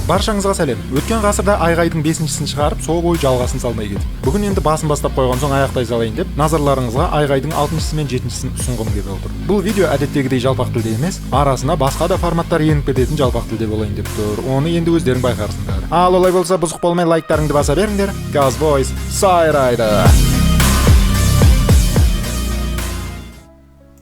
Баршаңызға сәлем. Өткен ғасырда Айғайдың бесіншісін шығарып, сол бойы жалғасын салмай кетіп. Бүгін енді басын бастап қойған соң аяқтай салайын деп, назарларыңызға Айғайдың алтыншысы мен жетіншісін ұсынғым келіп отыр. Бұл видео әдеттегідей жалпақ тілде емес, арасына басқа да форматтар еніп кететін жалпақ тілде болайын деп тұр. Оны енді өздерің байқарсыңдар. Ал олай болса, бұзық болмай лайктарыңды баса беріңдер. Газ Voice сайрайды.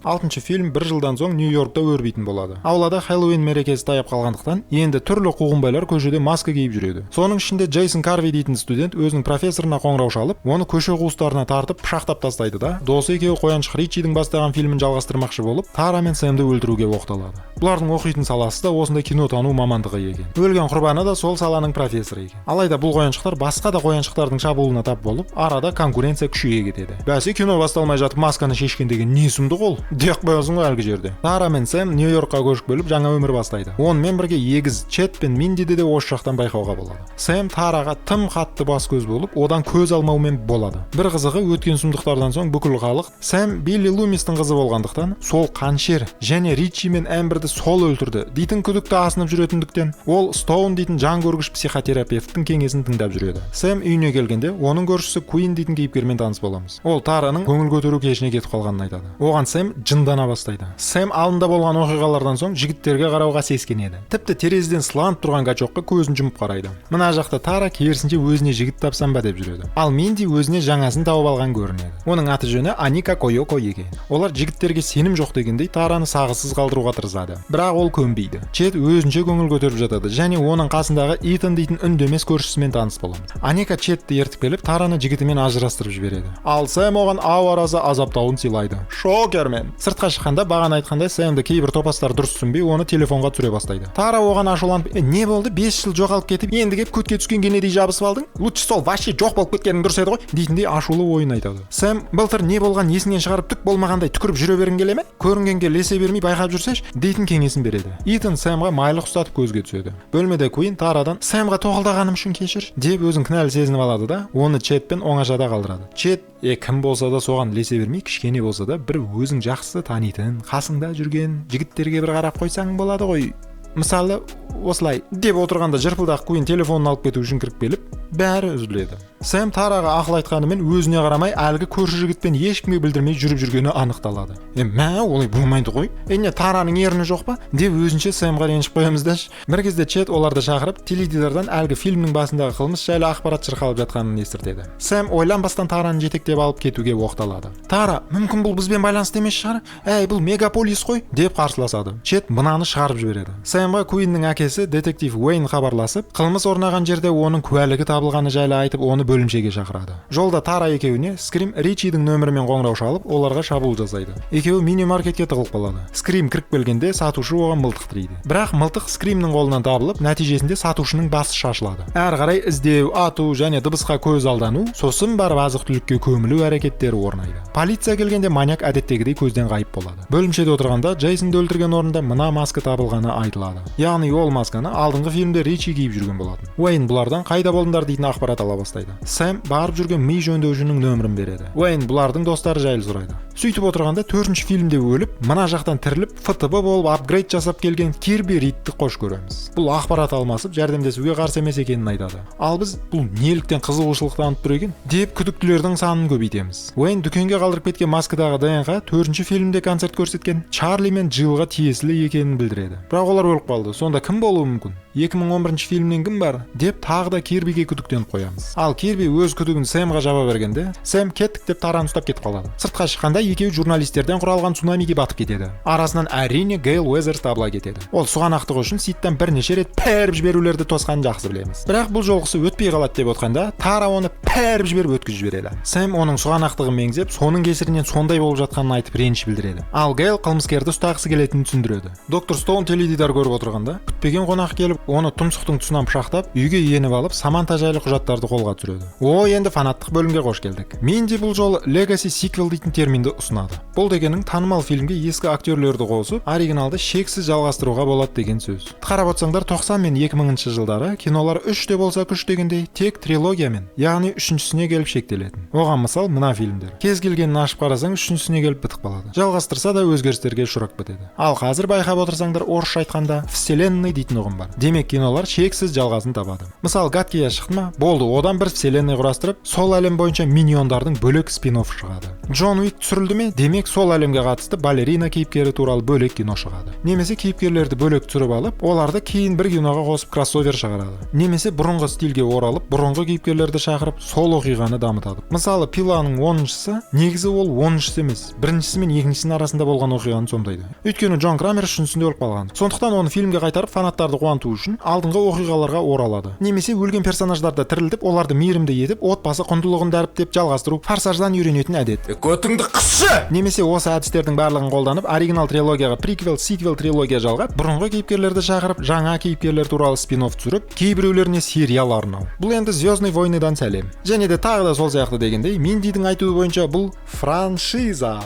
Алтыншы фильм бір жылдан соң Нью-Йоркта өрбитін болады. Аулада Хэллоуин мерекесі таяп қалғандықтан, енді түрлі қуғынбайлар көшеде маска киіп жүреді. Соның ішінде Джейсон Карви дейтін студент өзінің профессорына қоңырау шалып, оны көше қуыстарына тартып пышақтап тастайды да, досы екеуі қояншық Ричидің бастаған фильмін жалғастырмақшы болып, Тара мен Сэмді өлтіруге оқталады. Бұлардың оқитын саласы да осындай кинотану мамандығы екен. Өлген құрбаны да сол саланың профессоры екен. Алайда бұл қояншықтар басқа да қояншықтардың шабуылына тап болып, арада конкуренция күшейе кетеді. Бәсе, кино басталмай жатып масканы шешкен деген не сұмдық ол? Деп қоясың ғой әлгі жерде. Тара мен Сэм Нью-Йоркқа көшіп келіп, жаңа өмір бастайды. Онымен бірге егіз Чет пен Миндиді де осы жақтан байқауға болады. Сэм Тараға тым қатты бас көз болып, одан көз алмаумен болады. Бір қызығы, өткен сұмдықтардан соң бүкіл халық Сэм Билли Лумистің қызы болғандықтан, сол қаншер және Ричи мен Әмберді сол өлтірді дейтін күдікті асынып жүретіндіктен, ол Стоун дейтін жан көргіш психотерапевттің кеңесін тыңдап жүреді. Сэм үйіне келгенде, оның көршісі Куин дейтін кейіпкермен таныс боламыз. Ол Тараның көңіл көтеру кешіне кетіп қалғанын айтады. Оған Сэм жындана бастайды. Сэм алдында болған оқиғалардан соң жігіттерге қарауға сескенеді. Тіпті терезеден сыланып тұрған качокқа көзін жұмып қарайды. Мына жақта Тара керісінше өзіне жігіт тапсам ба деп жүреді. Ал Минди өзіне жаңасын тауып алған көрінеді. Оның аты жөні Аника Койоко екен. Олар жігіттерге сенім жоқ дегендей Тараны сағызсыз қалдыруға тырысады. Бірақ ол көнбейді. Чет өзінше көңіл көтеріп жатады және оның қасындағы Итан дейтін үндемес көршісімен таныс боламыз. Аника Четті ертіп келіп, Тараны жігітімен ажырастырып жібереді. Ал Сэм оған ау арасы азаптауын сыйлайды. Шокермен. Сыртқа шыққанда бағана айтқандай Сэмді кейбір топастар дұрыс түсінбей, оны телефонға түсіре бастайды. Тара оған ашуланып, не болды, 5 жыл жоғалып кетіп, енді кеп көтке түскен кенедей жабысып алдың? Лучше сол вообще жоқ болып кеткенің дұрыс еді ғой дейтіндей ашулы ойын айтады. Сэм былтыр не болған есіңнен шығарып түк болмағандай түкіріп жүре бергің келе ме? Көрінгенге лесе бермей байқап жүрсеші дейтін кеңесін береді. Итан Сэмға майлық ұстатып көзге түседі. Бөлмеде Куин Тарадан Сэмға тоқылдағаным үшін кешір деп өзін кінәлі сезініп алады да, оны Четпен оңашада қалдырады. Чет кім болса да соған лесе бермей, кішкене болса да бір өзің жақсы танитын, қасыңда жүрген жігіттерге бір қарап қойсаң болады ғой. Мысалы, осылай деп отырғанда жырпылдақ Куин телефонын алып кету үшін кіріп келіп, бәрі үзіледі. Сэм Тараға ақыл айтқанымен өзіне қарамай әлгі көрші жігітпен ешкімге білдірмей жүріп жүргені анықталады. Мә, олай болмайды ғой. Не, Тараның ерні жоқ па? Деп өзінше Сэмға ренжіп қоямыз да. Бір кезде Чет оларды шақырып, теледидардан әлгі фильмнің басындағы қылмыс жайлы ақпарат шырқалып жатқанын естіртеді. Сэм ойланбастан Тараны жетектеп алып кетуге оқталады. Тара, мүмкін бұл бізбен байланысты емес шығар? Әй, бұл мегаполис қой, деп қарсыласады. Чет мынаны шығарып жібереді. Сэмға Куиннің әкесі детектив Уэйн хабарласып, қылмыс орнаған жерде оның куәлігі табылғаны жайлы айтып, оны бөлімшеге шақырады. Жолда Тара екеуіне Скрим Ричидің нөмірімен қоңырау шалып, оларға шабуыл жасайды. Екеуі мини-маркетке тығылып қалады. Скрим кіріп келгенде сатушы оған мылтық тірейді. Бірақ мылтық Скримнің қолынан табылып, нәтижесінде сатушының басы шашылады. Әрі қарай іздеу, ату және дыбысқа көз алдану, сосын барып азық-түлікке көмілу әрекеттері орнайды. Полиция келгенде маньяк әдеттегідей көзден ғайып болады. Бөлімшеде отырғанда Джейсонды өлтірген орында мына маска табылғаны айтылады. Яғни ол масканы алдыңғы фильмде Ричи киіп жүрген болатын. Уэйн бұлардан қайда болдыңдар дейтін ақпарат ала бастайды. Сэм барып жүрген ми жөндеушінің нөмірін береді. Уэйн бұлардың достары жайлы сұрайды. Сөйтіп отырғанда төртінші фильмде өліп, мына жақтан тіріліп, ФТБ болып апгрейд жасап келген Кирби Ридті қош көреміз. Бұл ақпарат алмасып, жәрдемдесуге қарсы емес екенін айтады. Ал біз бұл неліктен қызығушылық танытып тұр екен деп күдіктілердің санын көбейтеміз. Уэйн дүкенге қалдырып кеткен маскадағы ДНК төртінші фильмде концерт көрсеткен Чарли мен Джилға тиесілі екенін білдіреді. Бірақ олар өліп қалды. Сонда кім болуы мүмкін? 2011 фильмнен кім бар? Деп тағы да Кирбиге күдіктеніп қоямыз. Ал Кирби өз күдігін Сэмға жаба бергенде, Сэм кеттік деп Тараны ұстап кетіп қалады. Сыртқа шыққанда екеуі журналистерден құралған цунамиге батып кетеді. Арасынан әрине Гейл Уэзерс табыла кетеді. Ол сұғанақтығы үшін Сидтан бірнеше рет пәріп жіберулерді тосқанын жақсы білеміз. Бірақ бұл жолғысы өтпей қалады деп отқанда, Тара оны пәріп жіберіп өткізіп жібереді. Сэм оның сұғанақтығын меңзеп, соның кесірінен сондай болып жатқанын айтып реніш білдіреді. Ал Гейл қылмыскерді ұстағысы келетінін түсіндіреді. Доктор Стоун теледидар көріп отырғанда, күтпеген қонақ келіп, оны тұмсықтың тұсынан пышақтап, үйге еніп алып, Саманта жайлы құжаттарды қолға түсіреді. О, енді фанаттық бөлімге қош келдік. Минди бұл жолы Legacy Sequel дейтін терминді ұсынады. Бұл дегенің танымал фильмге ескі актерлерді қосып, оригиналды шексіз жалғастыруға болады деген сөз. Қарап отырсаңдар, 90 мен 2000 жылдары кинолар 3 те болса күш дегендей тек трилогиямен, яғни үшіншісіне келіп шектелетін. Оған мысал мына фильмдер. Кез келгенін ашып қарасаң, үшіншісіне келіп бітіп қалады. Жалғастырса да, өзгерістерге ұшырап кетеді. Ал қазір байқап отырсаңдар, орысша айтқанда вселенный дейтін ұғым бар. Демек, кинолар шексіз жалғасын табады. Мысалы, «Гадкий я» шықты ма, болды, одан бір вселенный құрастырып, сол әлем бойынша миньондардың бөлек спин-офф шығады. «Джон Уик» түсірілді ме, демек, сол әлемге қатысты балерина кейіпкері туралы бөлек кино шығады. Немесе кейіпкерлерді бөлек түсіріп алып, оларды кейін бір киноға қосып, кроссовер шығарады. Немесе бұрынғы стильге оралып, бұрынғы кейіпкерлерді шақырып, сол оқиғаны дамытады. Мысалы, «Пиланың» 10-шысы, негізі ол 10-шысы емес, біріншісі мен екіншісінің арасында болған оқиғаны сомдайды. Өйткені Джон Крамер үшіншісінде өліп қалған. Сондықтан оны фильмге қайтарып, фанаттарды қуанту үшін алдыңғы оқиғаларға оралады. Немесе өлген персонаждарды тірілтіп, оларды мейірімді етіп, отбасы құндылығын дәріптеп жалғастыру — «Форсаждан» үйренетін әдет. Көтіңді қысшы! Немесе осы әдістердің барлығын қолданып, оригинал трилогияға приквел, сиквел трилогия жалғап, бұрынғы кейіпкерлерді шақырып, жаңа кейіпкерлер туралы спин офф түсіріп, кейбіреулеріне сериал арнау. Бұл енді «Звездный войныдан» сәлем. Және де тағы да сол сияқты дегендей, Миндидің айтуы бойынша, бұл франшиза.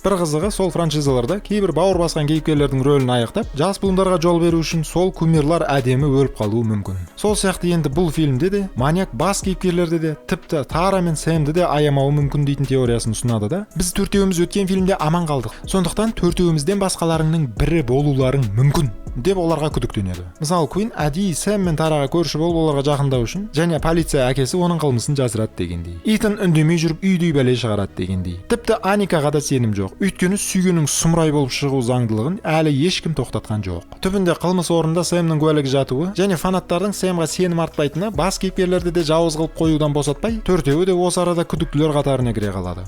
Бір қызығы, сол франшизаларда кейбір бауыр басқан кейіпкерлердің рөлін аяқтап, жас буындарға жол беру үшін сол кумирлар әдемі өліп қалуы мүмкін. Сол сияқты енді бұл фильмде де маньяк бас кейіпкерлерді де, тіпті Тара мен Сэмді де аямауы мүмкін дейтін теориясын ұсынады да. Біз төртеуіміз өткен фильмде аман қалдық, сондықтан төртеуімізден басқаларыңның бірі болуларың мүмкін деп оларға күдіктенеді. Мысалы, Куин әдейі Сэм мен Тараға көрші болып, оларға жақындау үшін және полиция әкесі оның қылмысын жасырады дегендей. Итан үндемей жүріп үйдей бәле шығарады дегендей. Тіпті Аникаға да сенім жоқ, өйткені сүйгенің сұмырай болып шығу заңдылығын әлі ешкім тоқтатқан жоқ. Түбінде қылмыс орнында Сэмнің куәлігі жатуы және фанаттардың Сэмға сенім артпайтыны бас кейіпкерлерді де жауыз қылып қоюдан босатпай, төртеуі де осы арада күдіктілер қатарына кіре қалады.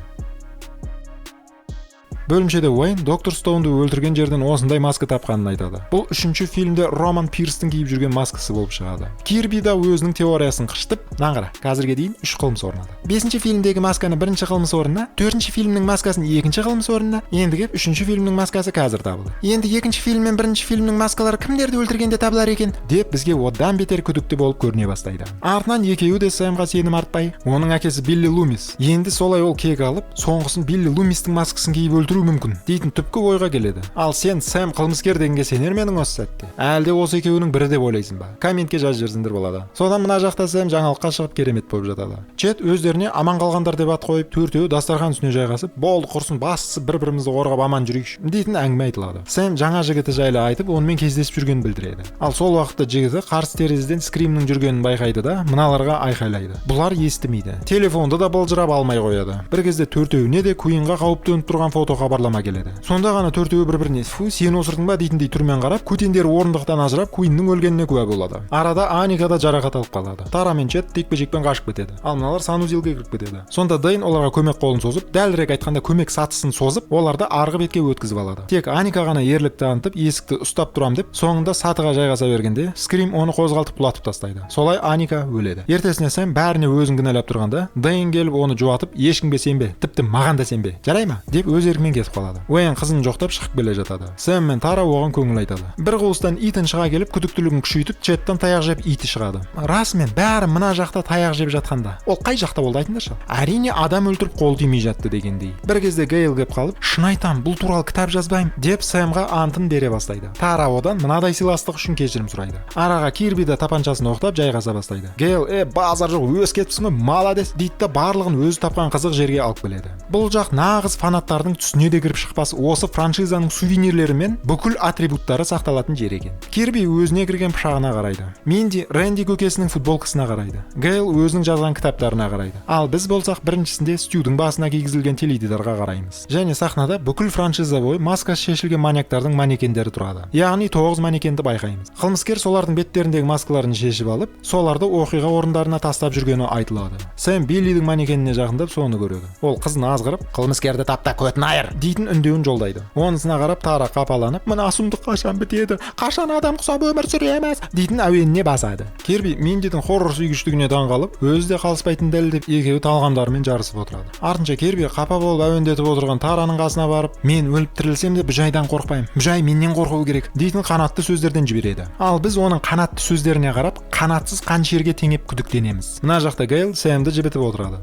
Бөлімшеде Уэйн доктор Стоунды өлтірген жерден осындай маска тапқанын айтады. Бұл үшінші фильмде Роман Пирстің киіп жүрген маскасы болып шығады. Кирби да өзінің теориясын қышытып, мынаны қара, қазірге дейін үш қылмыс орнады. Бесінші фильмдегі масканы бірінші қылмыс орнына, төртінші фильмнің маскасын екінші қылмыс орнына, енді кеп үшінші фильмнің маскасы қазір табылды. Енді екінші фильм мен бірінші фильмнің маскалары кімдерді өлтіргенде табылар екен деп, бізге одан бетер күдікті болып көріне бастайды. Артынан екеуі де Сэмға сенім артпай, оның әкесі Билли Лумис, енді солай ол кек алып, соңғысын Билли Лумистің маскасын киіп өлтіру мүмкін дейтін түпкі ойға келеді. Ал сен Сэм қылмыскер дегенге сенер ме едің осы сәтте? Әлде осы екеуінің бірі деп ойлайсың ба? Комментке жазып жіберсеңдер болады. Содан мына жақта Сэм жаңалыққа шығып, керемет болып жатады. Чет өздеріне «Аман қалғандар» деп ат қойып, төртеуі дастархан үстіне жайғасып, «Болды, құрсын, бастысы бір бірімізді қорғап, аман жүрейікші» дейтін әңгіме айтылады. Сэм жаңа жігіті жайлы айтып, онымен кездесіп жүргенін білдіреді. Ал сол уақытта жігіті қарсы терезеден Скримнің жүргенін байқайды да, мыналарға айқайлайды. Бұлар естімейді, телефонды да былжырап алмай қояды. Бір кезде төртеуіне де Куинға қауіп төніп тұрған фото хабарлама келеді. Сонда ғана төртеуі бір біріне «Фу, сен осырдың ба?» дейтіндей түрмен қарап, көтендері орындықтан ажырап, Куиннің өлгеніне куә болады. Арада Аника да жарақат алып қалады. Тара мен Чет жекпе жекпен қашып кетеді, ал мыналар санузелге кіріп кетеді. Сонда Дэйн оларға көмек қолын созып, дәлірек айтқанда, көмек сатысын созып, оларды арғы бетке өткізіп алады. Тек Аника ғана ерлік танытып, есікті ұстап тұрам деп, соңында сатыға жайғаса бергенде, Скрим оны қозғалтып, құлатып тастайды. Солай Аника өледі. Ертесіне Сэм бәріне өзін кінәлап тұрғанда, Дэйн келіп оны жұбатып, «Ешкімге сенбе, тіпті маған да сенбе, жарай ма?» деп, өз еркімен кетіп қалады. Уэйн қызын жоқтап шығып келе жатады. Сэм мен Тара оған көңіл айтады. Бір қуыстан Итан шыға келіп, күдіктілігін күшейтіп, Четтен таяқ жеп, иті шығады. Расымен, бәрі мына жақта таяқ жеп жатқанда ол қай жақта болды, айтыңдаршы? Әрине, адам өлтіріп, қол тимей жатты дегендей. Бір кезде Гейл кеп қалып, «Шын айтам, бұл туралы кітап жазбаймын» деп, Сэмға антын бере бастайды. Тара одан мынадай сыйластық үшін кешірім сұрайды. Араға Кирби да тапаншасын оқтап, жайғаса бастайды. Гейл «Е, базар жоқ, өсіп кетіпсің ғой, молодец» дейді да, барлығын өзі тапқан қызық жерге алып келеді. Бұл жақ нағыз фанаттардың түсіне де кіріп шықпас осы франшизаның сувенирлері мен бүкіл атрибуттары сақталатын жер екен. Кирби өзіне кірген пышағына қарайды, Минди Рэнди көкесінің футболкасына қарайды, Гейл өзінің жазған кітаптарына қарайды. Ал біз болсақ, біріншісінде Стюдің басына кигізілген теледидарға қараймыз. Және сахнада бүкіл франшиза бойы маскасы шешілген маньяктардың манекендері тұрады, яғни тоғыз манекенді байқаймыз. Қылмыскер солардың беттеріндегі маскаларын шешіп алып, соларды оқиға орындарына тастап жүргені айтылады. Сэм Биллидің манекеніне жақындап, соны көреді. Ол қызын азғырып, «Қылмыскерді тап та, көтін айыр» дейтін үндеуін жолдайды. Онысына қарап, Тара қапаланып, «Мына сұмдық қашан бітеді, қашан адам құсап өмір сүреміз?» дейтін әуеніне басады. Кирби Миндидің хоррор сүйгіштігіне таң қалып, өзі де қалыспайтынын дәлелдеп, екеуі талғамдарымен жарысып отырады. Артынша Кирби қапа болып әуендетіп отырған Тараның қасына барып, «Мен өліп тірілсем де, Бүжайдан қорықпаймын, Бүжай менен қорқуы керек» дейтін қанатты сөздерден жібереді. Ал біз оның қанатты сөздеріне қарап, қанатсыз қаншерге теңеп күдіктенеміз. Мына жақта Гейл Сэмді жібітіп отырады.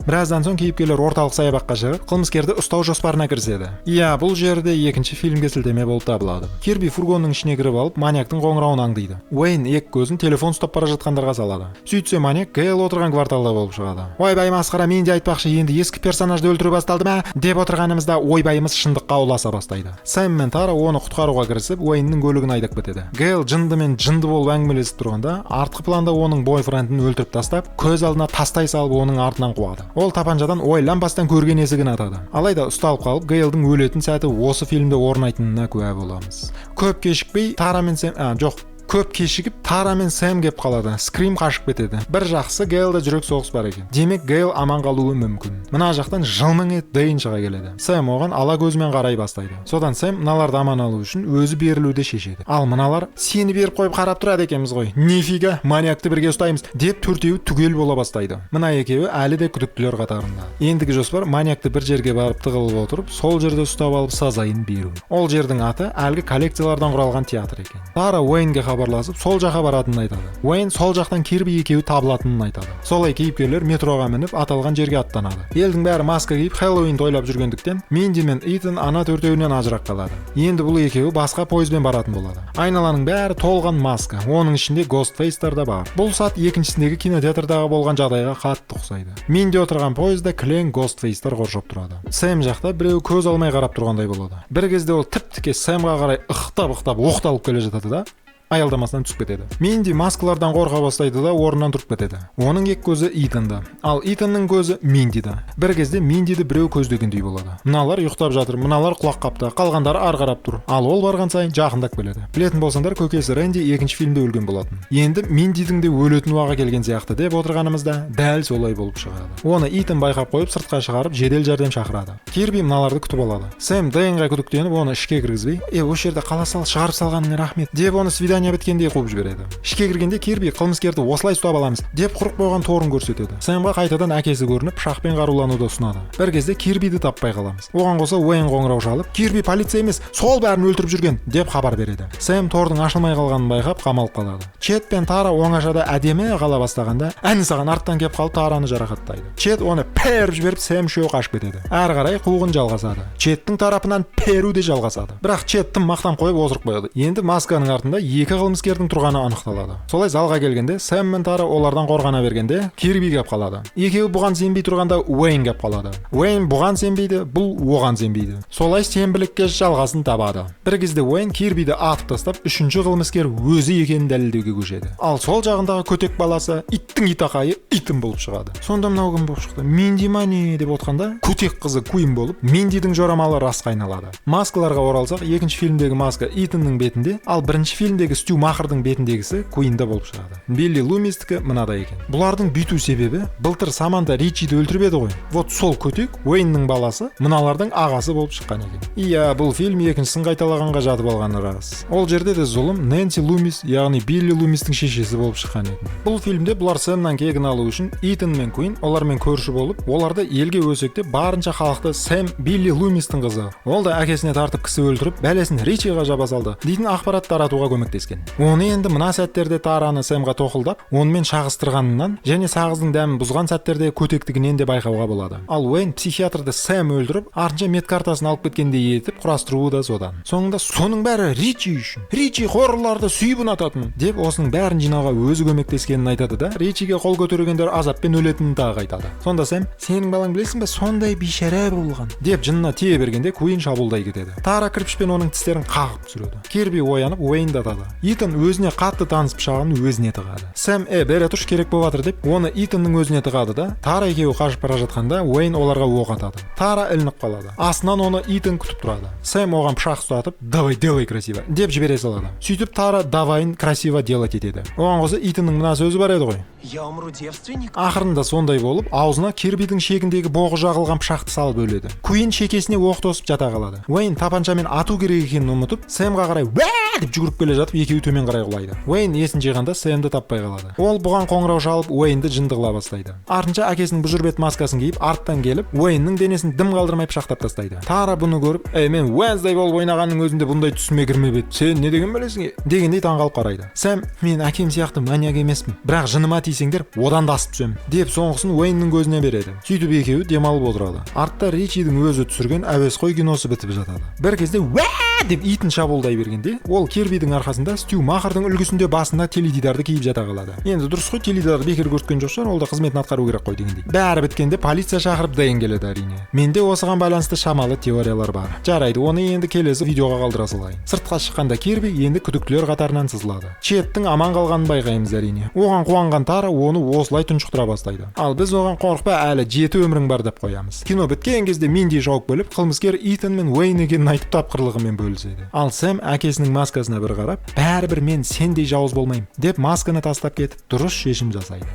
Біраздан соң кейіпкерлер орталық саябаққа шығып, қылмыскерді ұстау жоспарына кіріседі. Иә, бұл жерде екінші фильмге сілтеме болып табылады. Кирби фургонның ішіне кіріп алып, маньяктың қоңырауын аңдиды. Уэйн екі көзін телефон ұстап бара жатқандарға салады. Сөйтсе, маньяк Гейл отырған кварталда болып шығады. «Ойбай, масқара, мен де айтпақшы, енді ескі персонажды өлтіру басталды ма?» деп отырғанымызда, ойбайымыз шындыққа ұласа бастайды. Сэм мен Тара оны құтқаруға кірісіп, Уэйннің көлігін айдап кетеді. Гейл жындымен жынды болып әңгімелесіп тұрғанда, артқы планда оның бойфрендін өлтіріп тастап, көз алдына тастай салып, оның артынан қуады. Ол тапаншадан ойланбастан көрген есігін атады. Алайда ұсталып қалып, Гейлдің өлетін сәті осы фильмде орнайтынына куә боламыз. Көп кешікпей Тара мен Сэм, а, жоқ, көп кешігіп Тара мен Сэм кеп қалады. Скрим қашып кетеді. Бір жақсы, Гейлда жүрек соғыс бар екен, демек, Гейл аман қалуы мүмкін. Мына жақтан жылмың ет Дейн шыға келеді. Сэм оған ала көзімен қарай бастайды. Содан Сэм мыналарды аман алу үшін өзі берілуді шешеді. Ал мыналар: «Сені беріп қойып, қарап тұрады екенбіз ғой, нифига, маньякты бірге ұстаймыз», – деп төртеуі түгел бола бастайды. Мына екеуі әлі де күдіктілер қатарында. Ендігі жоспар – маньякты бір жерге барып тығылып отырып, сол жерде ұстап алып, сазайын беру. Ол жердің аты әлгі коллекциялардан құралған театр екен. Тара Уэйнге хабарласып, сол жаққа баратынын айтады. Уэйн сол жақтан Кирби екеуі табылатынын айтады. Солай кейіпкерлер метроға мініп, аталған жерге аттанады. Елдің бәрі маска киіп, Хэллоуин тойлап жүргендіктен, Минди мен Итан ана төртеуінен ажырап қалады. Енді бұл екеуі басқа пойызбен баратын болады. Айналаның бәрі толған маска, оның ішінде Гостфейстер да бар. Бұл сат екіншісіндегі кинотеатрдағы болған жағдайға қатты ұқсайды. Минди отырған пойызда кілең Гостфейстер қоршап тұрады. Сэм жақта біреу көз алмай қарап тұрғандай болады. Бір кезде ол тіп тіке Сэмға қарай ықтап ықтап оқталып келе жатады да, аялдамасынан түсіп кетеді. Минди маскалардан қорқа бастайды да, орнынан тұрып кетеді. Оның екі көзі Итанда, ал Итанның көзі Миндида. Бір кезде Миндиді біреу көздегендей болады. Мыналар ұйықтап жатыр, мыналар құлақ қапты, қалғандары ары қарап тұр. Ал ол барған сайын жақындап келеді. Білетін болсаңдар, көкесі Рэнди екінші фильмде өлген болатын. Енді Миндидің де өлетін уағы келген сияқты деп отырғанымызда, дәл солай болып шығады. Оны Итан байқап қойып, сыртқа шығарып, жедел жәрдем шақырады. Кирби мыналарды күтіп алады. Сэм Дэйнға күдіктеніп, оны ішке кіргізбей, «Е, осы жерде қала сал, шығарып салғаныңа рахмет», – деп, оны свидание біткенде қуып жібереді. Ішке кіргенде Кирби «Қылмыскерді осылай ұстап аламыз», – деп құрып қойған торын көрсетеді. Сэмға қайтадан әкесі көрініп, пышақпен қарулануды ұсынады. Бір кезде Кирбиді таппай қаламыз. Оған қоса Уэйн қоңырау шалып, «Кирби полиция емес, сол бәрін өлтіріп жүрген», – деп хабар береді. Сэм тордың ашылмай қалғанын байқап, қамалып қалады. Чет пен Тара оңашада әдемі қала бастағанда, әні саған арттан келіп қалып, Тараны жарақаттайды. Чет оны періп жіберіп, Сэм үшеуі қашып кетеді. Әрі қарай қуғын жалғасады. Четтің тарапынан перу де жалғасады, бірақ Чет тым мақтан қойып, озырып қояды. Енді масканың артында екі қылмыскердің тұрғаны анықталады. Солай залға келгенде, Сэм мен Тара олардан қорғана бергенде, Кирби келіп қалады. Екеуі бұған сенбей тұрғанда, Уэйн келіп қалады. Уэйн бұған сенбейді, бұл оған сенбейді. Солай сенбілікке жалғасын табады. Бір кезде Уэйн Кирбиді атып тастап, үшінші қылмыскер өзі екенін дәлелдеуге көшеді. Ал сол жағындағы көтек баласы иттің итақайы Итан болып шығады. Сонда мынау кім болып шықты, Минди ма, не деп отқанда, көтек қызы Куин болып, Миндидің жорамалы расқа айналады. Маскаларға оралсақ, екінші фильмдегі маска Итанның бетінде, ал бірінші фильмдегі Стю Махердің бетіндегісі Куинда болып шығады. Билли Лумистікі мынадай екен. Бұлардың бүйту себебі, былтыр Саманта Ричиді өлтіріп еді ғой, вот сол көтек Уэйннің баласы мыналардың ағасы болып шыққан екен. Иә, бұл фильм екіншісін қайталағанға жатып алғаны рас. Ол жерде де зұлым Нэнси Лумис, яғни Билли Лумистің шешесі болып шыққан екен. Бұл фильмде бұлар Сэмнан кегін алу үшін Итан мен Куин олармен көрші болып, оларды елге өсектеп, барынша халықты «Сэм Билли Лумистің қызы, ол да әкесіне тартып кісі өлтіріп, бәлесін Ричиға жаба салды» дейтін ақпарат таратуға көмектескен. Оны енді мына сәттерде Тараны Сэмға тоқылдап, онымен шағыстырғанынан және сағыздың дәмін бұзған сәттерде көтектігінен де байқауға болады. Ал Уэйн психиатрды Сэм өлтіріп, артынша медкартасын алып кеткендей етіп құрастыруы да содан. Соңында «Соның бәрі Ричи үшін, Ричи хоррорларды сүйіп ұнататын» деп, осының бәрін жинауға өзі көмектескенін айтады да, Ричиге қол көтергендер азаппен өлетінін тағы айтады. Сонда Сэм «Сенің балаң, білесің бе, сондай бейшара болған» деп жынына тие бергенде, Куин шабуылдай кетеді. Тара кірпішпен оның тістерін қағып түсіреді. Кирби оянып, Уэйнді атады. Итан өзіне қатты таныс пышағын өзіне тығады. Сэм «Е, бері тұршы, керек болып жатыр» деп, оны Итанның өзіне тығады да, Тара екеуі қашып бара жатқанда, Уэйн оларға оқ атады. Тара ілініп қалады. Астынан оны Итан күтіп тұрады. Сэм оған пышақ ұстатып, «Давай, делай красиво» деп жібере салады. Сөйтіп Тара давайын красиво делать етеді. Оған қоса Итанның мына сөзі бар еді ғой: Я умру девственник? Ақырында сондай болып, аузына Кирбидің шегіндегі боғы жағылған пышақты салып өледі. Куин шекесіне оқ тосып жата қалады. Уэйн тапаншамен ату керек екенін ұмытып, Сэмға қарай «Уә!» деп жүгіріп келе жатып, Екеуі төмен қарай құлайды. Уэйн есін жиғанда, Сэмді таппай қалады. Ол бұған қоңырау шалып, Уэйнді жынды қыла бастайды. Артынша әкесінің бұжыр бет маскасын киіп, арттан келіп, Уэйннің денесін дым қалдырмай пышақтап тастайды. Тара бұны көріп: «Ей, мен Уэнсдей болып ойнағанның өзінде бұндай түсіме кірмеп еді, сен не деген бәлесің?» дегендей таңғалып қарайды. Сэм: «Мен әкем сияқты маньяк емеспін, бірақ жыныма тисеңдер, одан да асып түсемін», – деп, соңғысын Уэйннің көзіне береді. Сөйтіп екеуі демалып отырады. Артта Ричидің өзі түсірген әуесқой киносы бітіп жатады. Бір кезде «Уә!» деп итін шабуылдай бергенде, ол Кербидің арқасында Стю Махердің үлгісінде басына теледидарды киіп жата қалады. Енді дұрыс қой, теледидарды бекер көрсеткен жоқ шығар, ол да қызметін атқару керек қой дегендей. Бәрі біткенде полиция шақырып, Дэйн келеді. Әрине, менде осыған байланысты шамалы теориялар бар. Жарайды, оны енді келесі видеоға қалдыра салайын. Сыртқа шыққанда Керби енді күдіктілер қатарынан сызылады. Четтің аман қалғанын байқаймыз. Әрине, оған қуанған Тара оны осылай тұншықтыра бастайды. Ал біз оған: «Қорықпа, әлі жеті өмірің бар», – деп қоямыз. Кино біткен кезде Минди шауып келіп, қылмыскер Итан мен Уэйн екенін айтып, тапқырлығымен бөліседі. Ал Сэм әкесінің маскасына бір қарап: «Бәрібір мен сендей жауыз болмаймын», – деп, масканы тастап кетіп, дұрыс шешім жасайды.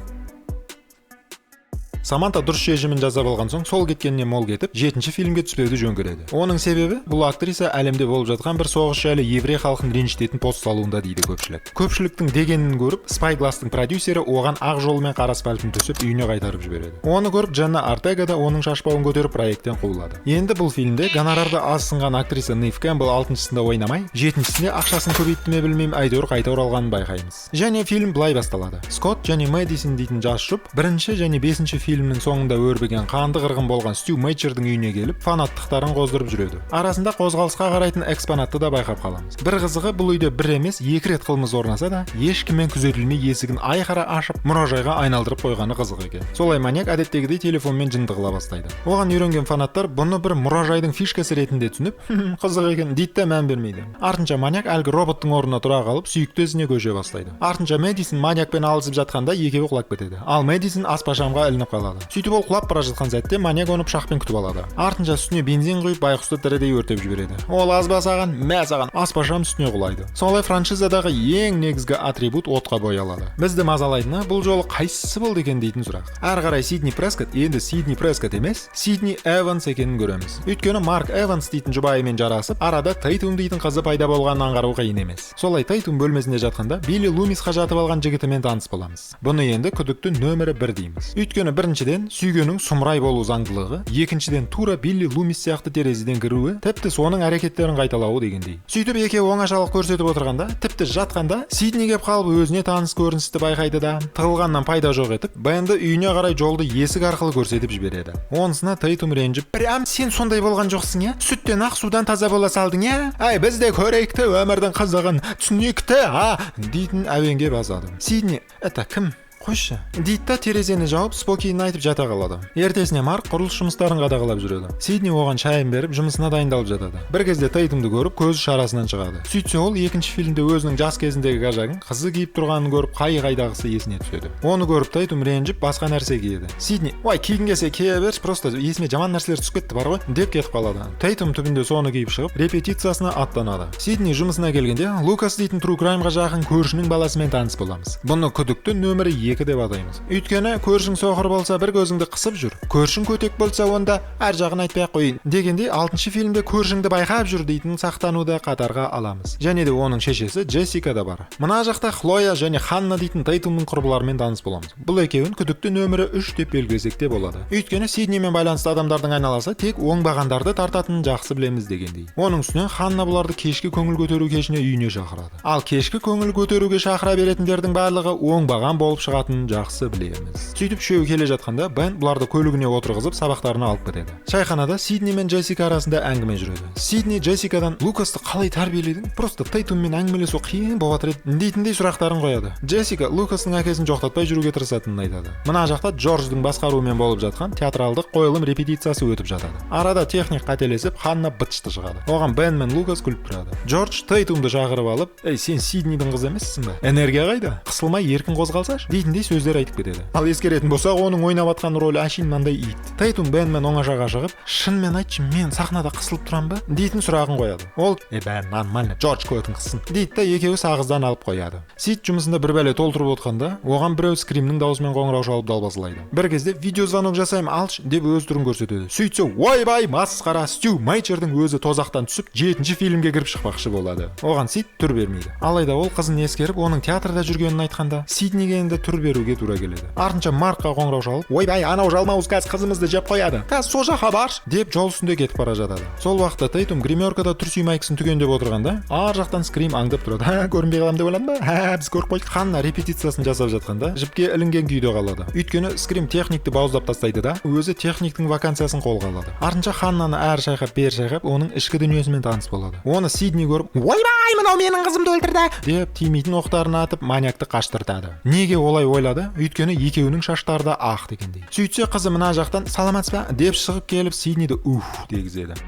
Саманта дұрыс шешімін жасап алған соң, сол кеткеніне мол кетіп, жетінші фильмге түспеуді жөн көреді. Оның себебі, бұл актриса әлемде болып жатқан бір соғыс жайлы еврей халқын ренжітетін пост салуында дейді көпшілік. Көпшіліктің дегенін көріп, Спайгластың продюсері оған ақ жолымен қара асфальтын төсеп, үйіне қайтарып жібереді. Оны көріп, Дженна Ортега да оның шашбауын көтеріп, проекттен қуылады. Енді бұл фильмде гонорарды аз сынған актриса Нив Кэмпбелл алтыншысында ойнамай, жетіншісінде ақшасын көбейтті ме, білмеймін, әйтеуір қайта оралғанын байқаймыз. Және фильм былай басталады: Скотт және Мэдисон дейтін жас жұп бірінші және бесінші фильмнің соңында өрбіген қанды қырғын болған Стю Мейджердің үйіне келіп, фанаттықтарын қоздырып жүреді. Арасында қозғалысқа қарайтын экспонатты да байқап қаламыз. Бір қызығы, бұл үйде бір емес, екі рет қылмыс орнаса да, ешкіммен күзетілмей, есігін айқара ашып, мұражайға айналдырып қойғаны қызық екен. Солай маньяк әдеттегідей телефонмен жынды қыла бастайды. Оған үйренген фанаттар бұны бір мұражайдың фишкасы ретінде түсініп, «Қызық екен» дейді да, мән бермейді. Артынша маньяк әлгі роботтың орнына тұра қалып, сүйікті ісіне көше бастайды. Артынша Мэдисон маньякпен алысып жатқанда, екеуі құлап кетеді. Ал Мэдисон аспашамға ілініп қалады. Сөйтіп ол құлап бара жатқан сәтте маньяк оны пышақпен күтіп алады. Артынша үстіне бензин құйып, байқұсты тірідей өртеп жібереді. Ол аз ба саған, мә саған, аспашам үстіне құлайды. Солай франшизадағы ең негізгі атрибут отқа боялады. Бізді мазалайтыны, бұл жолы қайсысы болды екен дейтін сұрақ. Әрі қарай Сидни Прескотт енді Сидни Прескотт емес, Сидни Эванс екенін көреміз. Өйткені Марк Эванс дейтін жұбайымен жарасып, арада Тейтум дейтін қызы пайда болғанын аңғару қиын емес. Солай Тейтум бөлмесінде жатқанда, Билли Лумисқа жатып алған жігітімен таныс боламыз. Бұны енді күдікті нөмірі бір дейміз. Өйткені біріншіден, сүйгенің сұмырай болу заңдылығы, екіншіден, тура Билли Лумис сияқты терезеден кіруі, тіпті соның әрекеттерін қайталауы дегендей. Сөйтіп екеуі оңашалық көрсетіп отырғанда, тіпті жатқанда, Сидни келіп қалып, өзіне таныс көріністі байқайды да, тығылғаннан пайда жоқ етіп, Бенді үйіне қарай жолды есік арқылы көрсетіп жібереді. Онысына Тейтум ренжіп: «Прям сен сондай болған жоқсың, иә? Сүттен ақ, судан таза бола салдың, иә? Әй, біз де көрейік те өмірдің қызығын, түсінейік те, а?» дейтін әуенге басады. Сидни: «Это кім? Қойшы», – дейді да, терезені жауып, спокойно айтып жата қалады. Ертесіне Марк құрылыс жұмыстарын қадағалап жүреді. Сидни оған шайын беріп, жұмысына дайындалып жатады. Бір кезде Тейтумды көріп, көзі шарасынан шығады. Сөйтсе, ол екінші фильмде өзінің жас кезіндегі ғажағын қызы киіп тұрғанын көріп, қай қайдағысы есіне түседі. Оны көріп, Тейтум ренжіп, басқа нәрсе киеді. Сидни: «Ой, кигің келсе, кие берші, просто есіме жаман нәрселер түсіп кетті бар ғой», – деп кетіп қалады. Тейтум түбінде соны киіп шығып, репетициясына аттанады. Сидни жұмысына келгенде, Лукас дейтін true crime-ға жақын көршінің баласымен таныс боламыз. Бұны күдікті нөмірі 2 деп атаймыз. Өйткені көршің соқыр болса, бір көзіңді қысып жүр, көршің көтек болса, онда ар жағын айтпай ақ қояйын дегендей, алтыншы фильмде көршіңді байқап жүр дейтін сақтануды қатарға аламыз. Және де оның шешесі Джессика да бар. Мына жақта Хлоя және Ханна дейтін Тейтумның құрбыларымен таныс боламыз. Бұл екеуін күдікті нөмірі 3 деп белгілесек те болады. Өйткені Сиднимен байланысты адамдардың айналасы тек оңбағандарды тартатынын жақсы білеміз дегендей. Оның үстіне Ханна бұларды кешкі көңіл көтеру кешіне үйіне шақырады. Ал кешкі көңіл көтеруге шақыра беретіндердің барлығы оңбаған болып шығатынын жақсы білеміз. Сөйтіп үшеуі келе жатқанда, Бен бұларды көлігіне отырғызып, сабақтарына алып кетеді. Шайханада Сидни мен Джессика арасында әңгіме жүреді. Сидни Джессикадан: «Лукасты қалай тәрбиеледің? Просто Тейтуммен әңгімелесу қиын болып жатыр еді», – дейтіндей сұрақтарын қояды. Джессика Лукастың әкесін жоқтатпай жүруге тырысатынын айтады. Мына жақта Джордждың басқаруымен болып жатқан театралдық қойылым репетициясы өтіп жатады. Арада техник қателесіп, Ханна быт-шыты шығады. Оған Бен мен Лукас күліп тұрады. Джордж Тейтумды шақырып алып: «Ей, сен Сиднидің қызы емессің ба? Энергия қайда? Қысылмай еркін қозғалсашы», – дейтіндей. Дейтіндей сөздер айтып кетеді. Ал ескеретін болсақ, оның ойнап жатқан рөлі әшейін мынандай ит. Тейтум Бенмен оңашаға шығып, «Шынымен айтшы, мен сахнада қысылып тұрам ба?» дейтін сұрағын қояды. Ол: «Е, бәрі нормально, Джордж көтін қыссын», – дейді да, екеуі сағыздан алып қояды. Сид жұмысында бір бәле толтырып отқанда, оған біреу Скримнің даусымен қоңырау шалып далбасалайды. Бір кезде «Видеозвонок жасаймын, алшы» деп өз түрін көрсетеді. Сөйтсе, ойбай, масқара, Стю Мейчердің өзі тозақтан түсіп, жетінші фильмге кіріп шықпақшы болады. Оған Сид түр бермейді. Алайда ол қызын ескеріп, оның театрда жүргенін айтқанда, Сидниге енді түр беруге тура келеді. Артынша Маркқа қоңырау шалып, «Ойбай, анау жалмауыз қазір қызымызды жеп қояды, қазір сол жаққа баршы», – деп жол үстінде кетіп бара жатады. Сол уақытта Тейтум гримеркада трусы, майкасын түгендеп отырғанда, ар жақтан Скрим аңдып тұрады. «Ха, көрінбей қаламын деп ойладың ба? Ха, біз көріп қойдық». Ханна репетициясын жасап жатқанда, жіпке ілінген күйде қалады, өйткені Скрим техникті бауыздап тастайды да, өзі техниктің вакансиясын қолға алады. Артынша Ханнаны әрі шайқап, бері шайқап, оның ішкі дүниесімен таныс болады. Оны Сидни көріп, «Ойбай, мынау менің қызымды өлтірді» деп, тимейтін оқтарын атып, маньякты қаштыртады. Неге олай ойлады? Өйткені екеуінің шаштары да ақ дегендей. Сөйтсе, қызы мына жақтан «Саламатсыз ба?» деп шығып келіп, Сидниді уф дегізеді.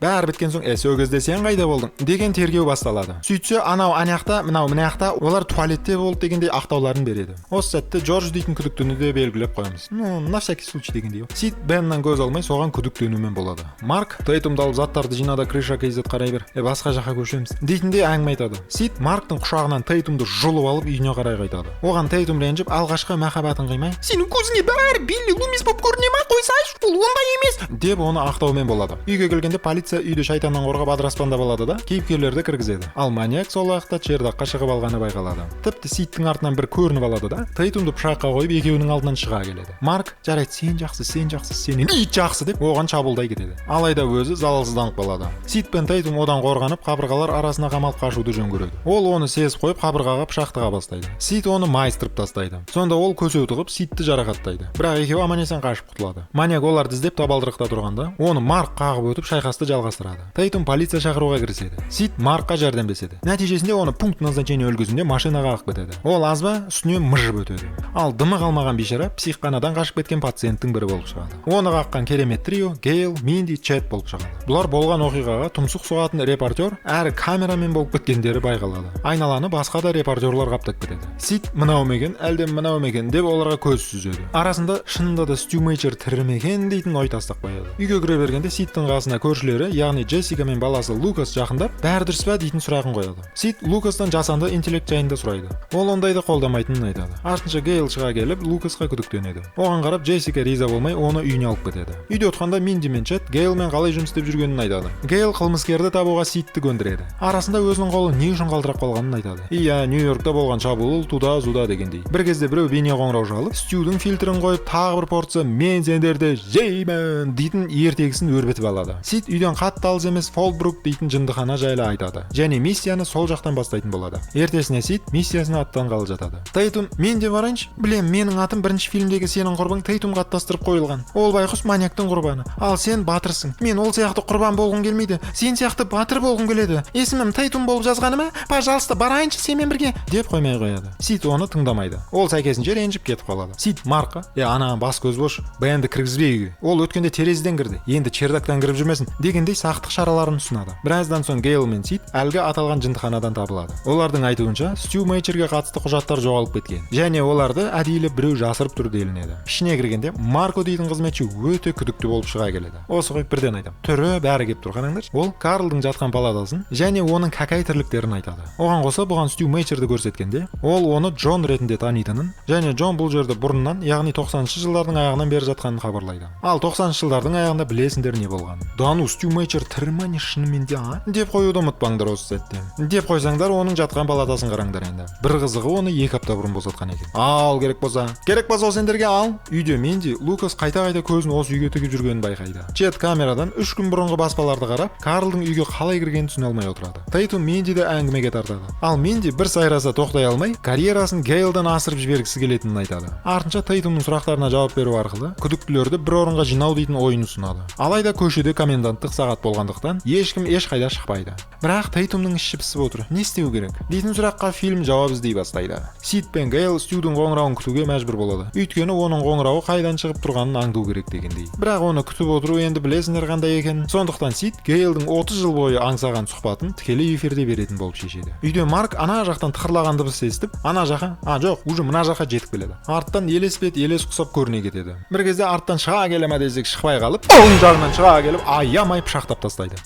Бәрі біткен соң, «Е, сол кезде сен қайда болдың?» деген тергеу басталады. Сөйтсе, анау ана жақта, мынау мына жақта, олар туалетте болды дегендей ақтауларын береді. Осы сәтте Джордж дейтін күдіктіні де белгілеп қоямыз, ну, на всякий случай дегендей. Сид Беннан көз алмай, соған күдіктенумен болады. Марк Тейтумды алып, «Заттарды жина да, крыша kz қарай бер, е, басқа жаққа көшеміз» дейтіндей әңгіме айтады. Сид Марктың құшағынан Тейтумды жұлып алып, үйіне қарай қайтады. Оған Тейтум ренжіп, алғашқы махаббатын қимай, «Сенің көзіңе бәрі Билли Лумис болып көріне ма? Қойсайшы, ол ондай емес», – деп оны ақтаумен болады. Үйге келгенде полиция үйді шайтаннан қорғап, адыраспандап алады да, кейіпкерлерді кіргізеді. Ал маньяк сол уақытта чердакқа шығып алғаны байқалады. Тіпті Сидтің артынан бір көрініп алады да, Тейтумды пышаққа қойып, екеуінің алдынан шыға келеді. Марк: «Жарайды, сен жақсы, сен жақсы, сенен ит жақсы», – деп оған шабуылдай кетеді. Алайда өзі залалсызданып қалады. Сид пен Тейтум одан қорғанып, қабырғалар арасына қамалып қашуды жөн көреді. Ол оны сезіп қойып, қабырғаға пышақ тыға бастайды. Сид оны майыстырып тастайды. Сонда ол көсеу тығып, Сидті жарақаттайды, бірақ екеуі аман есен қашып құтылады. Маньяк оларды іздеп табалдырықта тұрғанда, оны Марк қағып өтіп, шайқасты жалғастырады. Тейтум полиция шақыруға кіріседі. Сид Маркқа жәрдемдеседі. Нәтижесінде оны пункт назначения үлгісінде машинаға қағып кетеді. Ол аз ба, үстінен мыжып өтеді. Ал дымы қалмаған бейшара психханадан қашып кеткен пациенттің бірі болып шығады. Оны қаққан керемет трио Гейл, Минди, Чет болып шығады. Бұлар болған оқиғаға тұмсық сұғатын репортер әрі камерамен болып кеткендері байқалады. Айналаны басқа да репортерлар қаптап кетеді. Сид «Мынау ма екен, әлде мынау ма екен?» деп оларға көз сүзеді. Арасында «Шынында да Стю Мейчер тірі ме екен?» дейтін ой тастап қояды. Үйге кіре бергенде Сидтің қасына көршілері, яғни Джессика мен баласы Лукас жақындап, «Бәрі дұрыс па?» дейтін сұрағын қояды. Сид Лукастан жасанды интеллект жайында сұрайды. Ол ондайды қолдамайтынын айтады. Артынша Гейл шыға келіп, Лукасқа күдіктенеді. Оған қарап, Джессика риза болмай, оны үйіне алып кетеді. Үйде отқанда Минди мен Чет Гейлмен қалай жұмыс істеп жүргенін айтады. Гейл қылмыскерді табуға Сидті көндіреді. Арасында өзінің қолы не үшін қалтырап қалғанын айтады. Иә, Нью Йоркта болған шабуыл, туда сюда дегендей. Бір кезде біреу бейне қоңырау шалып, Стюдің фильтрін қойып, тағы бір порция «Мен сендерді жеймін» дейтін ертегісін өрбітіп алады. Сид үйден қатты алыс емес Фолбрук дейтін жындыхана жайлы айтады және миссияны сол жақтан бастайтын болады. Ертесіне Сид миссиясына аттанғалы жатады. Тейтум: «Мен де барайыншы. Білем, менің атым бірінші фильмдегі сенің құрбың Тейтумға аттастырып қойылған. Ол байқұс маньяктың құрбаны, ал сен батырсың. Мен ол сияқты құрбан болғым келмейді, сен сияқты батыр болғым келеді. Есімім Тейтум болып жазғаны ма? Пожалуйста, барайыншы сенімен бірге», – деп қоймай қояды. Сид оны тыңдамайды. Ол сәйкесінше ренжіп кетіп қалады. Сид Маркқа: «Е, анаған бас көз болшы, Бенді кіргізбей үйге. Ол өткенде терезеден кірді, енді чердактан кіріп жүрмесін», – дегендей сақтық шараларын ұсынады. Біраздан соң Гейл мен Сид әлгі аталған жындыханадан табылады. Олардың айтуынша, Стю Мейчерге қатысты құжаттар жоғалып кеткен және оларды әдейілеп біреу жасырып тұр делінеді. Ішіне кіргенде Марко дейтін қызметші өте күдікті болып шыға келеді. Осы ғой, бірден айтамын, түрі бәрі келіп тұр, қараңдаршы. Ол Карлдың жатқан палатасын және оның кәкәй тірліктерін айтады. Оған қоса бұған Стю Мейчерді көрсеткенде, ол оны Джон ретінде танитынын және Джон бұл жерде бұрыннан, яғни 90-шы жылдардың аяғынан бері жатқанын хабарлайды. Ал 90-шы жылдардың аяғында білесіңдер не болғанын. «Да ну, Стю Мейчер тірі ма, не шынымен де, а?» деп қоюды ұмытпаңдар. Осы сәтте деп қойсаңдар, оның жатқан палатасын қараңдар енді. Бір қызығы, оны 2 апта бұрын босатқан екен. Ал керек болса, керек болса, ол сендерге. Ал үйде Менди Лукас қайта қайта көзін осы үйге тігіп жүргенін байқайды. Чет камерадан 3 күн бұрынғы баспаларды қарап, Карлдың үйге қалай кіргенін түсіне алмай отырады. Тейтум Мендиді әңгімеге тартады. Ал Менди бір сайраса тоқтай алмай, карьерасын Гейлдан асырып жібергісі келетінін айтады. Артынша Тейтумның сұрақтарына жауап беру арқылы күдіктілерді бір орынға жинау дейтін ойын ұсынады. Алайда көшеде коменданттық сағат. сағат болғандықтан, ешкім ешқайда шықпайды. Бірақ Тейтумның іші пісіп отыр. Не істеу керек дейтін сұраққа фильм жауап іздей бастайды. Сид пен Гейл Стюдің қоңырауын күтуге мәжбүр болады, өйткені оның қоңырауы қайдан шығып тұрғанын аңду керек дегендей. Бірақ оны күтіп отыру енді білесіңдер қандай екенін. Сондықтан Сид Гейлдің 30 жыл бойы аңсаған сұхбатын тікелей эфирде беретін болып шешеді. Үйде Марк ана жақтан тықырлаған дыбыс естіп, ана жаққа, а жоқ, уже мына жаққа жетіп келеді. Арттан елес бет елес құсап көріне кетеді. Бір кезде арттан шыға келе ма десек, шықпай қалып, оң жағынан шыға келіп, аямай пышақтап тастайды.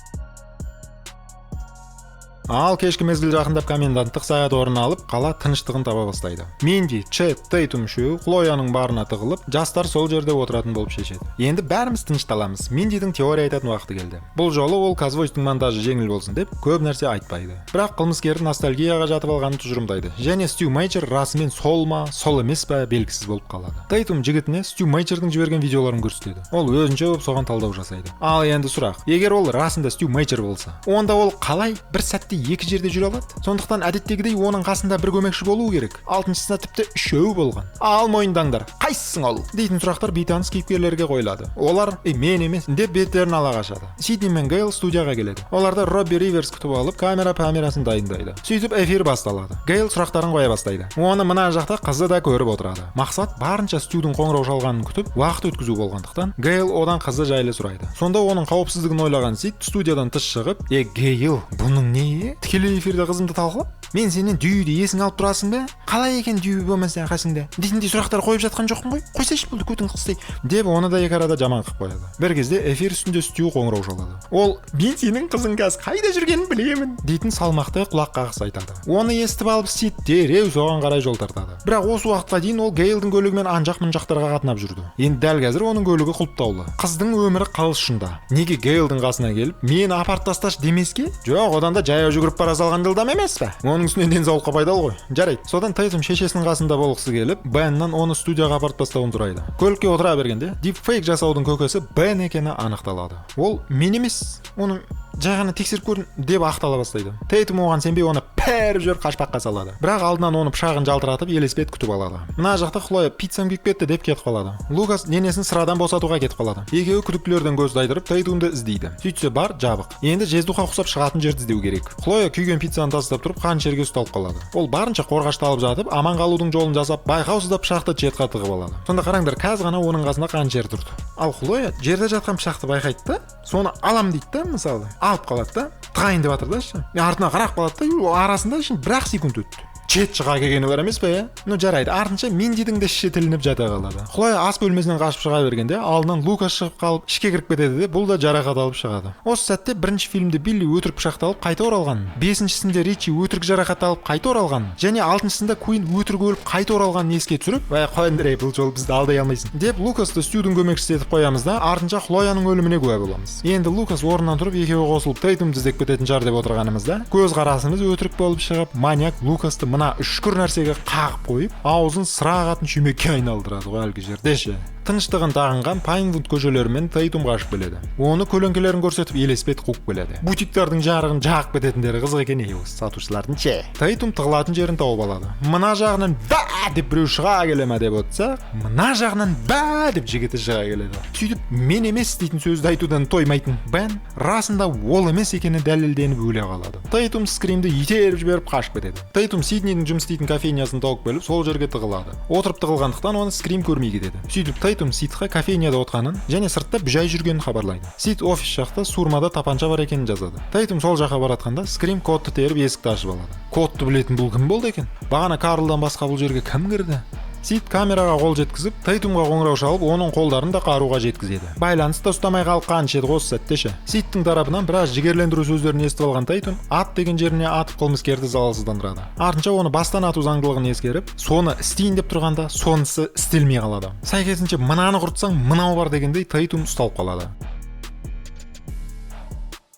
Ал кешкі мезгіл жақындап, коменданттық сағат орын алып, қала тыныштығын таба бастайды. Минди, Чет, Тейтум үшеуі Хлояның барына тығылып, жастар сол жерде отыратын болып шешеді. Енді бәріміз тынышталамыз. Миндидің теория айтатын уақыты келді. Бұл жолы ол Казвойстың монтажы жеңіл болсын деп көп нәрсе айтпайды, бірақ қылмыскердің ностальгияға жатып алғанын тұжырымдайды және Стю Мейджор расымен сол ма, сол емес па, белгісіз болып қалады. Тейтум жігітіне Стю Мейджордың жіберген видеоларын көрсетеді. Ол өзінше болып соған талдау жасайды. Ал енді сұрақ: егер ол расында Стю Мейджор болса, онда ол қалай бір сәтте екі жерде жүре алады? Сондықтан әдеттегідей оның қасында бір көмекші болуы керек, алтыншысына тіпті үшеуі болған. Ал мойындаңдар, қайсысың ол дейтін сұрақтар бейтаныс кейіпкерлерге қойылады. Олар «Ей, мен емес» деп беттерін ала қашады. Сидни мен Гейл студияға келеді. Оларды Робби Риверс күтіп алып, камера памерасын дайындайды. Сөйтіп эфир басталады. Гейл сұрақтарын қоя бастайды. Оны мына жақта қызы да көріп отырады. Мақсат барынша Стюдің қоңырау шалғанын күтіп, уақыт өткізу болғандықтан, Гейл одан қызы жайлы сұрайды. Сонда оның қауіпсіздігін ойлаған Сид студиядан тыс шығып: «Е, Гейл, бұның не, тікелей эфирде қызымды талқылап, мен сенен Дьюиді есіңе алып тұрасың ба, қалай екен, Дьюи болмаса қасыңда дейтіндей сұрақтар қойып жатқан жоқпын ғой, қойсайшы, болды, көтің қыстай», – деп оны да екі арада жаман қылып қояды. Бір кезде эфир үстінде Стю қоңырау шалады. Ол «Мен сенің қызың қазір қайда жүргенін білемін» дейтін салмақты құлақ қағыс айтады. Оны естіп алып, Сид дереу соған қарай жол тартады. Бірақ осы уақытқа дейін ол Гейлдің көлігімен ан жақ мын жақтарға қатынап жүрді. Енді дәл қазір оның көлігі құлыптаулы, қыздың өмірі қыл ұшында. Неге Гейлдің қасына келіп, «Мені апарып тасташы» демеске? Жоқ, одан да жаяу жүгіріп бара салған жылдам емес пе? Оның үстіне денсаулыққа пайдалы ғой. Жарайды. Содан Тейтум шешесінің қасында болғысы келіп, Беннан оны студияға апарып тастауын сұрайды. Көлікке отыра бергенде дипфейк жасаудың көкесі Бен екені анықталады. Ол «Мен емес, оны жай ғана тексеріп көрдім» деп ақтала бастайды. Тейтум оған сенбей, оны пәріп жіберіп, қашпаққа салады. Бірақ алдынан оны пышағын жалтыратып елеспет күтіп алады. Мына жақта Хлоя «Пиццам күйіп кетті» деп кетіп қалады. Лукас денесін сырадан босатуға кетіп қалады. Екеуі күдіктілерден көз тайдырып, Тейтумды іздейді. Сөйтсе, бар жабық. Енді жездуха ұқсап шығатын жерді іздеу керек. Хлоя күйген пиццаны тастап тұрып, қанішерге ұсталып қалады. Ол барынша қорғашталып жатып, аман қалудың жолын жасап, байқаусызда пышақты Четқа тығып алады. Сонда қараңдар, қазір ғана оның қасында қанішер тұрды. Ал Хлоя жерде жатқан пышақты байқайды да, соны алам дейді да, мысалы, алып қалады да, тығайын деп жатыр да ше, артына қарап қалады да. Арасында бір ақ секунд өтті, Чет шыға келгені бар емес па, иә? Ну жарайды. Артынша Миндидің де іші тілініп жата қалады. Хлоя ас бөлмесінен қашып шыға бергенде, алдынан Лукас шығып қалып, ішке кіріп кетеді де, бұл да жарақат алып шығады. Осы сәтте бірінші фильмде Билли өтірік пышақталып қайта оралғанын, бесіншісінде Ричи өтірік жарақат алып қайта оралғанын және алтыншысында Куин өтірік өліп қайта оралғанын еске түсіріп, «Ой, қой, бұл жолы бізді алдай алмайсың» деп, Лукасты Стюдің көмекшісі етіп қоямыз да, артынша Хлояның өліміне куә боламыз. Енді Лукас орнынан тұрып, екеуі қосылып Тейтумды іздеп кететін шығар деп отырғанымызда, көзқарасымыз өтірік болып шығып, маньяк Лукасты мына үшкір нәрсеге қағып қойып, аузын сыра ағатын шүмекке айналдырады ғой әлгі жерде ше. Тыныштығын тағынған Пайнвуд көшелерімен Тейтум қашып келеді. Оны көлеңкелерін көрсетіп, елеспет қуып келеді. Бутиктардың жарығын жағып кететіндері қызық екен ей, осы сатушылардың ше. Тейтум тығылатын жерін тауып алады. Мына жағынан «Ба!» деп біреу шыға келе ма деп отырса, мына жағынан «Ба!» деп жігіті шыға келеді. Сөйтіп «Мен емес» дейтін сөзді айтудан тоймайтын Бен расында ол емес екені дәлелденіп, өле қалады. Тейтум Скримді итеріп жіберіп, қашып кетеді. Тейтум Сиднидің жұмыс істейтін кофейнясын тауып келіп, сол жерге тығылады. Отырып тығылғандықтан, оны Скрим көрмей кетеді. Сөйтіп Тейтум Сидқа кофейняда отқанын және сыртта бүжай жүргенін хабарлайды. Сид офис жақта суырмада тапанша бар екенін жазады. Тейтум сол жаққа баратқанда, Скрим кодты теріп, есікті ашып алады. Кодты білетін бұл кім болды екен? Бағана Карлдан басқа бұл жерге кім кірді? Сид камераға қол жеткізіп, Тейтумға қоңырау шалып, оның қолдарын да қаруға жеткізеді. Байланыс та ұстамай қалып қаныш еді осы сәтте ше. Сидтің тарапынан біраз жігерлендіру сөздерін естіп алған Тейтум ат деген жеріне атып, қылмыскерді залалсыздандырады. Артынша оны бастан ату заңдылығын ескеріп, соны істейін деп тұрғанда, сонысы істелмей қалады. Сәйкесінше, мынаны құртсаң, мынау бар дегендей, Тейтум ұсталып қалады.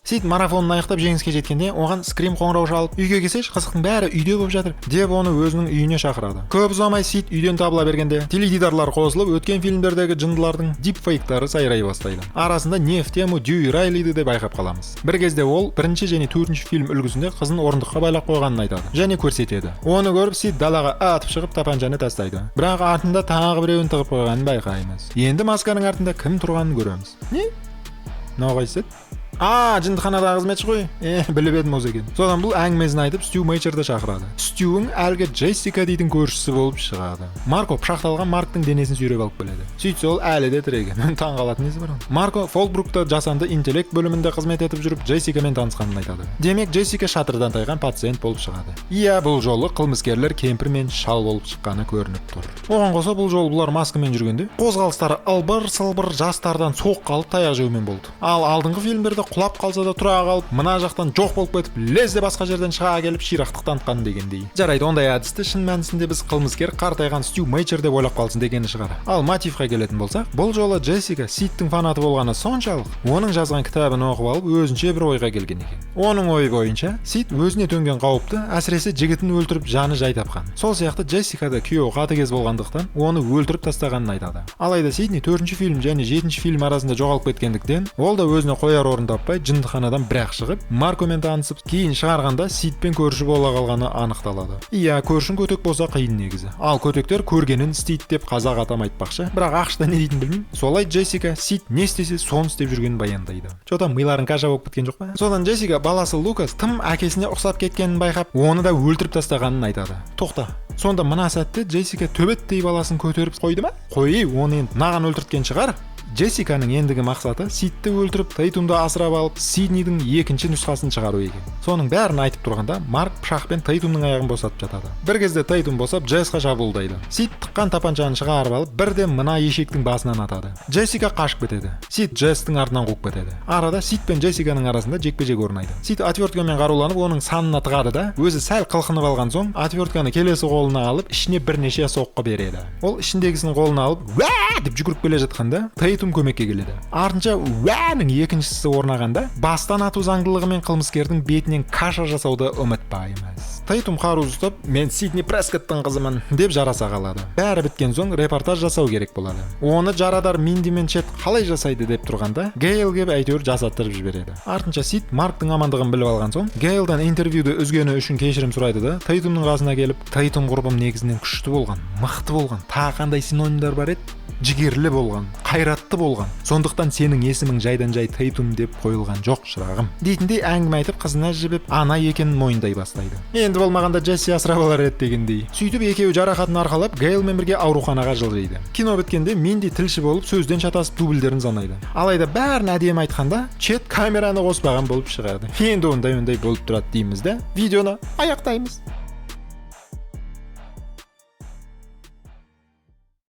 Сид марафонын аяқтап, жеңіске жеткенде, оған Скрим қоңырау шалып, «Үйге келсейші, қызықтың бәрі үйде болып жатыр» деп, оны өзінің үйіне шақырады. Көп ұзамай Сид үйден табыла бергенде, теледидарлар қосылып, өткен фильмдердегі жындылардың дипфейктары сайрай бастайды. Арасында не в тему Дьюи Райлиді де байқап қаламыз. Бір кезде ол бірінші және төртінші фильм үлгісінде қызын орындыққа байлап қойғанын айтады және көрсетеді. Оны көріп, Сид далаға атып шығып, тапаншаны тастайды. Бірақ артында тағы біреуін тығып қойғанын байқаймыз. Енді масканың артында кім тұрғанын көреміз. Не, мынау қайсысы еді? А, жындыханадағы қызметші ғой. Е, біліп едім осы екен. Содан бұл әңгімесін айтып, Стю Мейчерді шақырады. Стюің әлгі Джессика дейтін көршісі болып шығады. Марко пышақталған Марктың денесін сүйреп алып келеді. Сөйтсе, ол әлі де тірі екен. Таң қалатын несі бар оның? Марко Фолбрукта жасанды интеллект бөлімінде қызмет етіп жүріп, Джессикамен танысқанын айтады. Демек, Джессика шатырдан тайған пациент болып шығады. Иә, бұл жолы қылмыскерлер кемпір мен шал болып шыққаны көрініп тұр. Оған қоса, бұл жолы бұлар маскамен жүргенде қозғалыстары ылбыр сылбыр, жастардан соққы алып, таяқ жеумен болды. Ал алдыңғы фильмдерде құлап қалса да, тұра қалып, мына жақтан жоқ болып кетіп, лезде басқа жерден шыға келіп, ширақтық танытқан дегендей. Жарайды, ондай әдісті шын мәнісінде біз қылмыскер қартайған Стю Мейчер деп ойлап қалсын дегені шығар. Ал мотивқа келетін болсақ, бұл жолы Джессика Сидтің фанаты болғаны соншалық, оның жазған кітабын оқып алып, өзінше бір ойға келген екен. Оның ойы бойынша, Сид өзіне төнген қауіпті, әсіресе жігітін өлтіріп, жаны жай тапқан. Сол сияқты Джессика да күйеуі қатыгез болғандықтан, оны өлтіріп тастағанын айтады. Алайда Сидни төртінші фильм және жетінші фильм арасында жоғалып кеткендіктен, ол да өзіне қояр орын таппай, жындыханадан бірақ шығып, Маркомен танысып, кейін шығарғанда Сидпен көрші бола қалғаны анықталады. Иә, көршің көтек болса, қиын негізі. Ал көтектер көргенін істейді деп қазақ атам айтпақшы, бірақ АҚШ-та не дейтінін білмеймін. Солай Джессика Сид не істесе, соны істеп жүргенін баяндайды. Че там, миларың каша болып кеткен жоқ па? Содан Джессика баласы Лукас тым әкесіне ұқсап кеткенін байқап, оны да өлтіріп тастағанын айтады. Тоқта, сонда мына сәтте Джессика төбеттей баласын көтеріп қойды ма? Қой, оны енді мынаған өлтірткен шығар. Джессиканың ендігі мақсаты Сидті өлтіріп, Тейтумды асырап алып, Сиднидің екінші нұсқасын шығару екен. Соның бәрін айтып тұрғанда, Марк пышақпен Тейтумның аяғын босатып жатады. Бір кезде Тейтум босап, Джессқа шабуылдайды. Сид тыққан тапаншаны шығарып алып, бірден мына ешектің басынан атады. Джессика қашып кетеді. Сид Джесстің артынан қуып кетеді. Арада Сид пен Джессиканың арасында жекпе жек орнайды. Сид отверткамен қаруланып, оның санына тығады да, өзі сәл қылқынып алған соң, отвертканы келесі қолына алып, ішіне бірнеше соққы береді. Ол ішіндегісін қолына алып, уә деп жүгіріп келе жатқанда, Тейтум көмекке келеді. Артынша уәнің екіншісі орнағанда, бастан ату заңдылығымен қылмыскердің бетінен каша жасауды ұмытпаймыз. Тейтум қару ұстап, «Мен Сидни Прескоттың қызымын» деп жараса қалады. Бәрі біткен соң репортаж жасау керек болады. Оны жарадар Минди мен Чет қалай жасайды деп тұрғанда, Гейл кеп, әйтеуір жасаттырып жібереді. Артынша Сид Марктың амандығын біліп алған соң, Гейлдан интервьюді үзгені үшін кешірім сұрайды да, Тейтумның қасына келіп, Тейтум құрбым негізінен күшті болған, мықты болған, тағы қандай синонимдар бар еді? Жігерлі болған, қайратты болған. Сондықтан сенің есімің жайдан жай Тейтум деп қойылған жоқ, шырағым дейтіндей әңгіме айтып, қызына жібіп, ана екенін мойындай бастайды. Енді болмағанда Джесси асырап алар еді дегендей. Сөйтіп екеуі жарақатын арқалап, Гейлмен бірге ауруханаға жылжиды. Кино біткенде Минди тілші болып, сөзден шатасып, дубльдерін санайды. Алайда бәрін әдемі айтқанда, Чет камераны қоспаған болып шығады. Енді ондай ондай болып тұрады дейміз да, видеоны аяқтаймыз.